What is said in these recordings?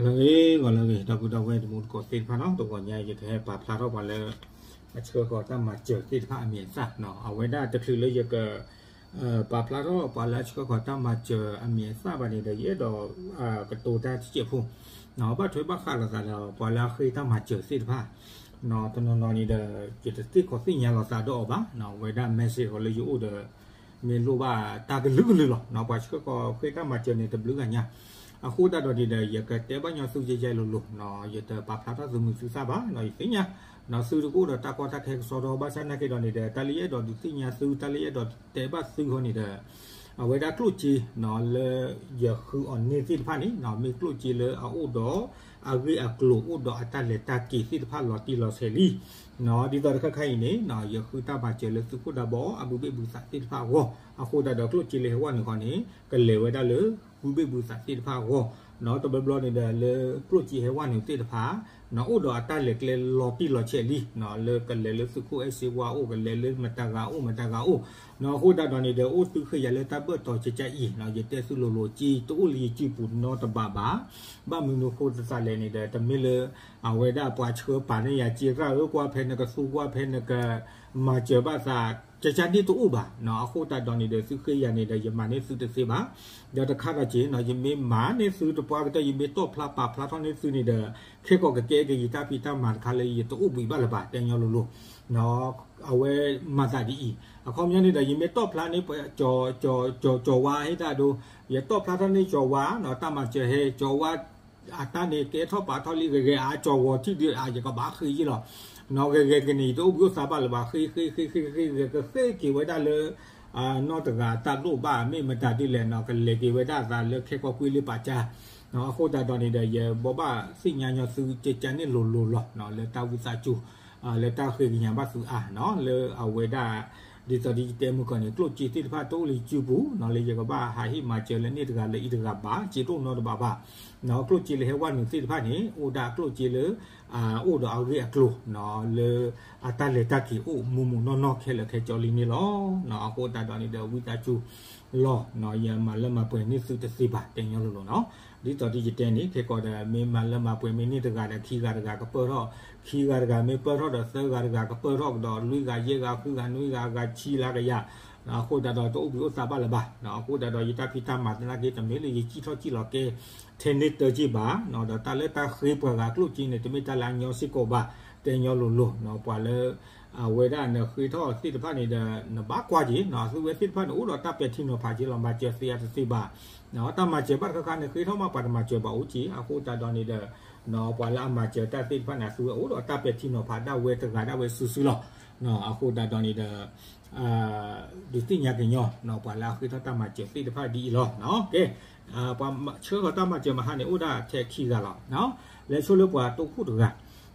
ဂ့ၤဂီၤလၢအဂ့ၤ ဒီပုၢ်ဒီဝဲၢ်တံၤသကိးသ့ၣ်တဖၣ်နီၤ, တဂီၤညါယကဟဲပာ်ဖျါထီၣ်ပှၤလၢ အဆှၢဃီၤတၢ်မၤစၢၤသ့ၣ်တဖၣ်အမံၤအသၣ်နီၤ, အဝဲဒၣ်တချုးလၢယက ပာ်ဖျါထီၣ်ပှၤလၢအဆှၢဃီၤတၢ်မၤစၢၤအမံၤအသၣ်ဘၣ်န့ၣ်ဒီး ယအဲၣ်ဒိး ကတိၤတၢ်တစဲးဖိ ဘၣ်ထွဲဘၣ်ဃးလိာ်သးဒီး ပှၤလၢအဃ့တၢ်မၤစၢၤသ့ၣ်တဖၣ် တနီၤနီၤန့ၣ်ဒီး ယတသ့ၣ်ခီသ့ၣ်ညါလိာ်သးဒီးအီၤဘၣ်, အဝဲဒၣ် message ဃီလၢယအိၣ်ဒီး မ့ၢ်လိၣ်ဘၣ်တၢ်ကလုာ်ကလုာ်လီၤ, ပှၤဆှၢဃီၤဃ့တၢ်မၤစၢၤန့ၣ် တဘျုးဂၤညါ, အဃိသတးဒီးန့ၣ်ဒီး ယကတဲဘၣ်ညီသုကဲကဲလိၤလိၤ, ယတပာ်ဖျါထီၣ်သုမုာ်သုသၣ်ဘၣ်, ယသ့ၣ်ညါ သုတကအိၣ်ဒီးတၢ်ကီတၢ်ခဲကစီဒီ ဘၣ်ဆၣ်နာ်က့ဒီးန့ၣ်ဒီး တၢ်လၢယအဲၣ်ဒိးဒုးသ့ၣ်ညါသု တၢ်လၢယအဲၣ်ဒိးတဲဘၣ်သုဃီန့ၣ်ဒီး အဝဲဒၣ်ကျိၣ်စ့ လၢယဃုအီၤန့ၢ်သ့ၣ်တဖၣ်န့ၣ် မ့ၢ်ကျိၣ်စ့လၢအအိၣ်ဒီး အဂ့ၢ်အကျိၤ အိၣ်ဒီးအတၢ်လဲၤတၢ်က့ၤသ့ၣ်တဖၣ်လီၤတံၢ်လီၤဆဲးလံ, ဒ်သိးတခါခါအံၤန့ၣ် ယဃုတၢ်မၤစၢၤလၢသုးခိၣ်ဒးဘီအဘုဘ့ၣ်ဘုသးသ့ၣ်တဖၣ်အဂီၢ်, အဃိသတးဒီးကျိၣ်စ့လၢဟဲဝဲနုာ်ဃီန့ၣ် ကလဲၤဝဲဒၣ်လၢ ဘုဘ့ၣ်ဘုသးသ့ၣ်တဖၣ်အဂီၢ်, တဘျီဘျီန့ၣ်ဒီးလၢကျိၣ်စ့ဟဲဝဲနုာ်သ့ၣ်တဖၣ် အိၣ်ဒီးအတၢ်လဲၤကျဲလီၤတံၢ်လီၤဆဲးလံ, လၢကလဲၤလၢသုးခိၣ်အဲၣ်စ့ဝါအိၣ် ကလဲၤလၢမတၤဂၤအိၣ် မတၤဂၤအိၣ်, အဃိသတးဒီးန့ၣ်ဒီး အိၣ်သုဃ့ယၤလၢတၢ်ဘၢၣ်တီၤကကါအံၤ, ယတဲသုလိၤလိၤ စ့တအိၣ်လၢယစုပူၤနီတဘးဘၣ်, ဘၣ်မနုၤဃိသတးလဲၣ်န့ၣ်ဒီး တမ့ၢ်လၢ အဝဲဒၣ်ပှၤဆှၢပာ်န့ၢ်ယၤစ့ရၣ်ဧၢ ကွၢ်ဖဲနကသူကွၢ်ဖဲနက မၤစၢၤဘၣ်သး ကကါန့ၣ်တအိၣ်ဘၣ်, အဃိသတးဒီးန့ၣ်ဒီး သုဃ့ယၤန့ၣ်ဒီး ယမၤန့ၢ်သုတသ့ဘၣ်, ဒီးတခါဒီးက့ၤ ယမ့ၢ်မၤန့ၢ်သုတပှၢ်ကတၢၢ် ယမ့ၢ်တီၣ်ဖျါပာ်ဖျါထီၣ်န့ၢ်သုန့ၣ်ဒီး ခဲကိာ်ကကဲက့ၤယတၢ်ဖံးတၢ်မၤတခါလၢယတအိၣ်ဘှံးဘၣ်လၢၤဘၣ် တဲညီလိၤလိၤ အဝဲမၤသးဒ်အံၤ, အခီပညီန့ၣ်ဒီး ယမ့ၢ်တီၣ်ဖျါန့ၢ် ကၠီၤဝါဟ့ၣ်တၢ်ဒိ, ယတီၣ်ဖျါထီၣ်န့ၢ်ကၠီၤဝါ တၢ်မၤစၢၤဟဲ ကၠီၤဝါ အတၢ်န့ၣ်ကဲထီၣ်ပာ်ထီၣ်လံ ဂဲၤဂဲၤအါ ကၠီၤဝါထံၣ်ဒီး အါ ယကဘၣ်ဃ့ယ့ၢ်လီၤ, နီၢ်ဂဲၤဂဲၤကန့ၣ် ယတအိၣ်ဘှံးအိၣ်သါဘၣ်လၢၤဘၣ် ဃ့ဃ့ဃ့ဃ့ဃ့ ဂဲၤကဃ့က့ၤဝဲဒၣ်လၢ နီၢ်တဂၤတၢ်လိၣ်ဘၣ် မ့ၢ်မတၤဒ်လဲၣ်နီၤ ကလဲၤက့ၤဝဲဒၣ်အသးလၢခဲကီၢ်ကွ့လၢပာ်ကၠါ, အဃိသတးဒီးန့ၣ်ဒီး ယဘိးဘၣ်သ့ၣ်ညါညီသု ကကါန့ၣ်လိၤလိၤလီၤ လၢတၢ်ဝံသးစူၤ လၢတၢ်ဃ့ကညးဘၣ်သုအါနီၤ လၢအဝဲဒၣ် ဒ်သိးဒ်ယတဲမုၢ်ကီၢ်န့ၣ် ကျိၣ်စ့သ့ၣ်တဖၣ်တအိၣ်လၢယစုပူၤနီၤ လၢယကဘၣ်ဟးဟ့ၣ်မၤစၢၤလၢန့ၢ်တဂၤလၢအံၤတဂၤဘၣ် စ့တအိၣ်နီတဘးဘၣ်, ကျိၣ်စ့လၢဟဲဝဲနုာ်သ့ၣ်တဖၣ်န့ၣ် အိၣ်ဒၣ်ကျိၣ်စ့လၢ အိၣ်ဒီးအဂ့ၢ်အကျိၤနီၤ လၢအတၢ်လဲၤတၢ်က့ၤအိၣ်မူမူနီၢ်နီၢ်ခဲလၢာ်ခဲဆ့လံန့ၣ်လီၤ. အဃိသတးဒီးန့ၣ်ဒီး ဝံသးစူၤလီၤ ယမၤလၢမၤပှဲၤန့ၢ်သုတသ့ဘၣ် တဲညီလိၤလိၤနီၤ ဒ်သိးဒ်ယတဲန့ၣ် ခဲကီးဒီး မ့ၢ်မၤလၢမၤပှဲၤမ့ၢ်န့ၢ်တဂၤဒီး ခံဂၤတဂၤကပၢၢ်ထီၣ်, ခံဂၤတဂၤမ့ၢ်ပၢၢ်ထီၣ်ဒီး သၢဂၤတဂၤကပၢၢ်ထီၣ်ကဒီး လွံၢ်ဂၤ ယဲၢ်ဂၤ ဃုဂၤ နွံဂၤ အဂၤဆံလၢကယၤ, အဃိသတးဒီးတအိၣ်ဘှံးအိၣ်သါဘၣ်လၢၤဘၣ်, အဃိသတးဒီးယတၢ်ဖံးတၢ်မၤသနာ်က့ တမ့ၢ်လၢယစံၣ်ထီၣ်စံၣ်လီၤကဲ ထဲန့ၣ်တၢ်က့ၢ်ဘၣ်, ဒီးတၢ်လၢတၢ်ဃ့ပှၤဂၤကျိၣ်စ့န့ၣ် တမ့ၢ်တၢ်လၢအညီစ့ၢ်ကီးဘၣ်, တဲညီလိၤလိၤ, ပှၤလၢ အဝဲဒၣ်နဃ့ထီၣ်သ့ၣ်တဖၣ်န့ၣ်ဒီး နဘၣ်ကွၢ်က့ၤ အသုဝဲသ့ၣ်တဖၣ်န့ၣ် အိၣ်ဒီးတၢ်ပဲာ်ထံနီၤဖးက့ၤလီၤ မၤစၢၤသ့အါတသ့ဘၣ်, တၢ်မၤစၢၤဘၣ်တခါခါန့ၣ် ဃ့ထီၣ်မးပှၤတမၤစၢၤဘၣ်အိၣ်က့ၤ အဃိသတးဒီးန့ၣ်ဒီး ပှၤလၢအမၤစၢၤတၢ်သ့ၣ်တဖၣ်န့ၣ် အသုဝဲအိၣ်ဒီးတၢ်ပဲာ်ထံနီၤဖးဒၣ်ဝဲတဂၤဒၣ်ဝဲစုာ်စုာ်လီၤ, အဃိသတးဒီးန့ၣ်ဒီး ဒုးသ့ၣ်ညါကညီ ပှၤလၢအဃ့ထီၣ်တၢ်မၤစၢၤသ့ၣ်တဖၣ်ဒ်အံၤလီၤ. ကဲ ပှၤဆှၢဃီၤတၢ်မၤစၢၤမဟါန့ၣ် အိၣ်ဒၣ်ထဲခံဂၤလီၤ. လဲၤဆိလၢပှၤတိခိၣ်တဂၤ,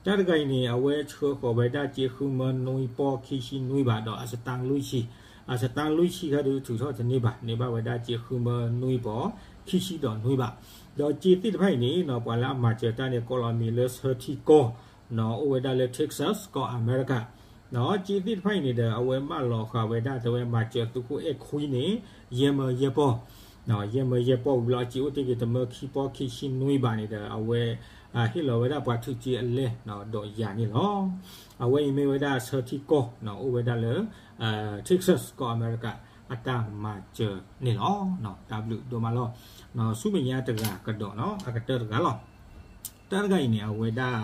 တၢ်တဂၤအံၤန့ၣ် အဝဲဆှၢဃီၤဝဲဒၣ်စ့ဃုမၢနွံပီၢ်ခံဆံနွံဘးဒီးအစတၢ်လွံၢ်ဆံ, အစတၢ်လွံၢ်ဆံခါဒုးထုးထီၣ်တန့ၢ်ဘၣ်, န့ၢ်ဘၣ်ဝဲဒၣ်စ့ဃုမၢနွံပီၢ် ခံဆံဒီးနွံဘး, ဒီးစ့သ့ၣ်တဖၣ်အံၤန့ၣ် ပှၤလၢအမၤစၢၤတၢ်န့ၣ် ကိးလီၤမံၤလၢဆၢထံကီၢ် အိၣ်ဝဲဒၣ်လၢ Texas ကီၢ်အမဲရကၤ ဒီးစ့သ့ၣ်တဖၣ်အံၤန့ၣ်ဒီး အဝဲမၢလီၤဃာ်ဝဲဒၣ် တဝဲမၤစၢၤသုးခိၣ်အဲၣ်ခွံန့ၣ် ယဲၢ်မၢယဲၢ်ပီၢ်, ယဲၢ်မၢယဲၢ်ပီၢ်ဝံၤလီၤ စ့အိၣ်တ့ၢ်က့ၤတမၢခံပီၢ်ခံဆံနွံဘးန့ၣ်ဒီး အဝဲ ဟ့ၣ်လီၤဝဲဒၣ်ပှၤထုးစ့အလဲၢ်ဒီးယၤန့ၣ်လီၤ. အဝဲအံၤမ့ၢ်ဝဲဒၣ်ဆၢထံကီၢ် အိၣ်ဝဲဒၣ်လၢ Texas ကီၢ်အမဲရကၤ အတၢ်မၤစၢၤန့ၣ်လီၤ. တၢ်ဘျုးဒိၣ်မးလီၤ. ဆူမဲာ်ညါတဂၤကဒီးနီၤ အကတၢၢ်တဂၤလီၤ. တၢ်တဂၤအံၤန့ၣ် အဝဲဒၣ်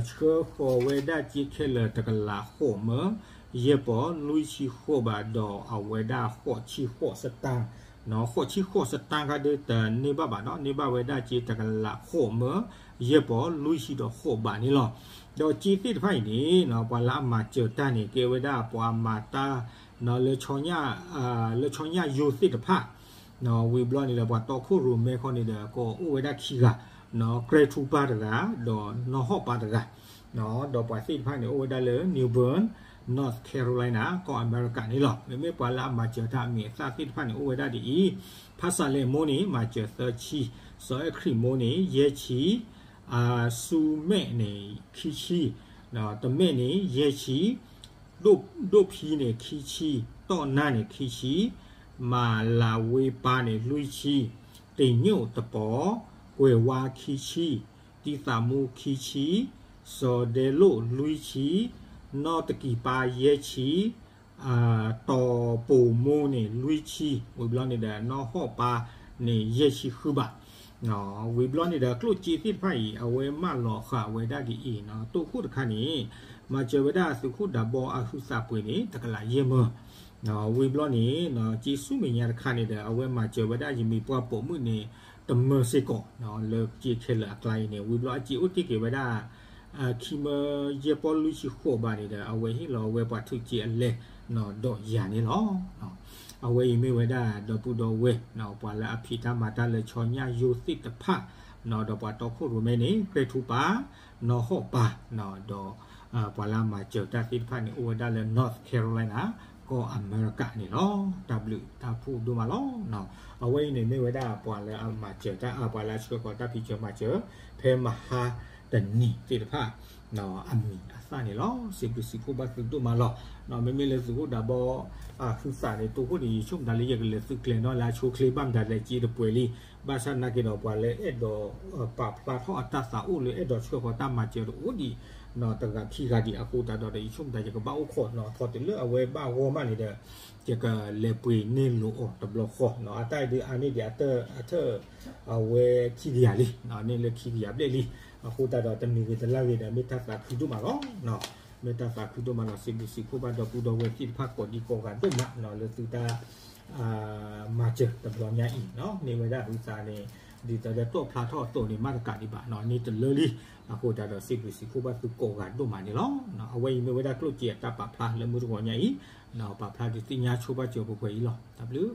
ဆှၢဃီၤဝဲဒၣ်စ့ခဲလၢာ်တကလးဃိးမၢ ယဲၢ်ပီၢ်လွံၢ်ဆံဃိးဘးဒီး အဝဲဒၣ်ဃိးဆံဃိးစတၢ်, ဃိးဆံဃိးစတၢ်ခါဒုးတန့ၢ်ဘၣ်ဘၣ်နီၤ န့ၢ်ဘၣ်ဝဲဒၣ်စ့တကလးဃိးမၢ ယဲၢ်ပီၢ်လွံၢ်ဆံဒီးဃိးဘးန့ၣ်လီၤ. ဒီးစ့သ့ၣ်တဖၣ်အံၤန့ၣ် ပှၤလၢအမၤစၢၤတၢ်န့ၣ် ကဲဝဲဒၣ်ပှၤမၤတၢ် လၢ လၢဆီညၣ်ယိာ်သ့ၣ်တဖၣ် ဝံၤဘျီန့ၣ်ဒီး ပှၤတီခိၣ်ရိၣ်မဲခီန့ၣ်ဒီး ကအိၣ်ဝဲဒၣ်ခံဂၤ, ကြဲၢ်ထူပၢ်တဂၤ ဒီးနီၢ်ဟီၣ်ပၢ်တဂၤ, ဒီးပှၤသ့ၣ်တဖၣ်န့ၣ် အိၣ်ဝဲဒၣ်လၢ New Bern, North Carolina ကီၢ်အမဲရကၤန့ၣ်လီၤ. မ့မ့ၢ်ပှၤလၢအမၤစၢၤတၢ်အမံၤအသၣ်သ့ၣ်တဖၣ်န့ၣ် အိၣ်ဝဲဒၣ်ဒ်အံၤ, ဖးစၢ်လဲၣ်မိၢ်န့ၣ် မၤစၢၤသၢဆံ, စီၤအဲၣ်ခရံာ်မိၢ်န့ၣ် ယဲၢ်ဆံ, စူမဲာ်န့ၣ် ခံဆံ, တမဲာ်န့ၣ် ယဲၢ်ဆံ, ဒိၣ်ဖံန့ၣ် ခံဆံ, တီၢ်နါန့ၣ် ခံဆံ, မၤလၤဝ့ပၢ်န့ၣ် လွံၢ်ဆံ, တညိၣ်တပီၤ, ကွဲၢ်ဝါခံဆံ, တံသးမူခံဆံ, စီၤဒဲလိၣ်လွံၢ်ဆံ, နီၢ်တကံၤပၢ်ယဲၢ်ဆံ, တီၤပိာ်မိၢ်န့ၣ်လွံၢ်ဆံ, ဝံၤဘျီန့ၣ်ဒီး နီၢ်ဟီၣ်ပၢ်န့ၣ်ယဲၢ်ဆံဃုဘၣ်. ဝံၤဘျီန့ၣ်ဒီး ကျိၣ်စ့သ့ၣ်တဖၣ်အံၤ အဝဲမၢလီၤဃာ်ဝဲဒၣ်ဒ်အံၤ, တိၢ်ခိၣ်တခါန့ၣ် မၤစၢၤဝဲဒၣ်သုးခိၣ်ဒးဘီအဟုးသးပှ့ၤန့ၣ် တကလးယဲၢ်မၢ, ဝံၤဘျီန့ၣ် စ့ဆူမဲာ်ညါတခါန့ၣ်ဒီး အဝဲမၤစၢၤဝဲဒၣ်ယမ့ၢ်ပှၢ်ပိာ်မုၣ်န့ၣ် တမၢစ့ၢ်ကီး, လၢစ့ခဲလၢာ်အကျါအံၤန့ၣ် ဝံၤဘျီအစ့အိၣ်တ့ၢ်က့ၤဝဲဒၣ် ခံမၢယဲၢ်ပီၢ်လွံၢ်ဆံဃိးဘးန့ၣ်ဒီး အဝဲဟ့ၣ်လီၤဝဲပှၤထုးစ့အလဲၢ်ဒီးယၤန့ၣ်လီၤ. အဝဲအံၤမ့ၢ်ဝဲဒၣ်ဒီပုၢ်ဒီဝဲၢ် ပှၤလၢအဖံးတၢ်မၤတၢ်လၢဆီညၣ်ယိသ့ၣ်တဖၣ်, ဒီးပှၤတီခိၣ်ရိၣ်မဲန့ၣ် ကြဲၢ်ထူပၢ်, နီၢ်ဟီၣ်ပၢ်, ဒီး ပှၤလၢအမၤစၢၤတၢ်သ့ၣ်တဖၣ်န့ၣ် အိၣ်ဝဲဒၣ်လၢ North Carolina ကီၢ်အမဲရကၤန့ၣ်လီၤ. တၢ်ဘျုးတၢ်ဖှိၣ်ဒိၣ်မးလီၤ. အဝဲအံၤန့ၣ်မ့ၢ်ဝဲဒၣ်ပှၤလၢအမၤစၢၤတၢ် ပှၤလၢအဆှၢဃီၤတၢ်ဖံးစၢၤမၤစၢၤ ဖဲမဟါတနံၤသ့ၣ်တဖၣ် အမံၤအသၣ်န့ၣ်လီၤ. စံးဘျုးစံးဖှိၣ်ဘၣ်သုဒိၣ်မးလီၤ. မ့မ့ၢ်လၢသုးခိၣ်ဒးဘီအဟုးသးန့ၣ် တိၢ်ခိၣ်န့ၣ် ယဆိကမိၣ်တၢ်လၢယကလဲၤသုးကျဲၤနီၣ်လၢအဆိအချ့ ဘၣ်မတၤလဲၣ် စ့တပှဲၤလံ. ဘၣ်ဆၣ်သနာ်က့ဒီး ပှၤလၢအဲၣ်ဒိးပာ်ဖျါထီၣ်အတၢ်သးအိၣ်လၢအဲၣ်ဒိးဆှၢဃီၤတၢ်မၤစၢၤတအိၣ်ဒံး တဂၤခံဂၤဒံးအဃိသတးဒီး ယဆိကမိၣ်တၢ်ယကဘၣ်အိၣ်ခိးနီၤ ထီၣ်တုၤလၢအဝဲဘၣ်ဂီၢ်မးန့ၣ်ဒီး ယကလဲၤပှ့ၤန့ၢ်လိာ်အီၤတဘျီဃီနီၤ. အတၢ်အံၤဒုးအါန့ၢ်ဒံးအတၢၢ် အတၢၢ် အဝဲခံကယၤလံ, န့ၢ်လၢခံကယၤဘျဲၣ်လံ. အဃိသတးဒီးတမံၤဂ့ၤတလၢ်ဂ့ၤဒီး မ့ၢ်တၢ်သးခုဒိၣ်မးလီၤ. မ့ၢ်တၢ်သးခုဒိၣ်မးလီၤ. စံးဘျုးစံးဖှိၣ်ဘၣ်ဒီပုၢ်ဒီဝဲၢ်သ့ၣ်တဖၣ်ကိးဒံကိးဂၤဒိၣ်မးနီၤ လၢသုတၢ် မၤစၢၤတဘျီညါအံၤနီၤ န့ၢ်ဝဲဒၣ်ဟုးသးန့ၣ် ဒ်သိးဒီးတီၣ်ဖျါထီၣ်အသိးန့ၣ် မ့ၢ်တကးဒံးဘၣ်နီၤ န့ၢ်တလၢလံ. အဃိသတးဒီးစံးဘျုးစံးဖှိၣ်ဘၣ်သုကိးဂၤဒိၣ်မးန့ၣ်လီၤ. အဝဲအံၤမ့ၢ်ဝဲဒၣ်ကျိၣ်စ့အတၢ်ပာ်ဖျါလၢမုၢ်တဂီၤညါအံၤ ပာ်ဖျါဒုးသ့ၣ်ညါဆိဘၣ်စၢၤပှဲၤပှဲၤအံၤလီၤ. တၢ်ဘျုး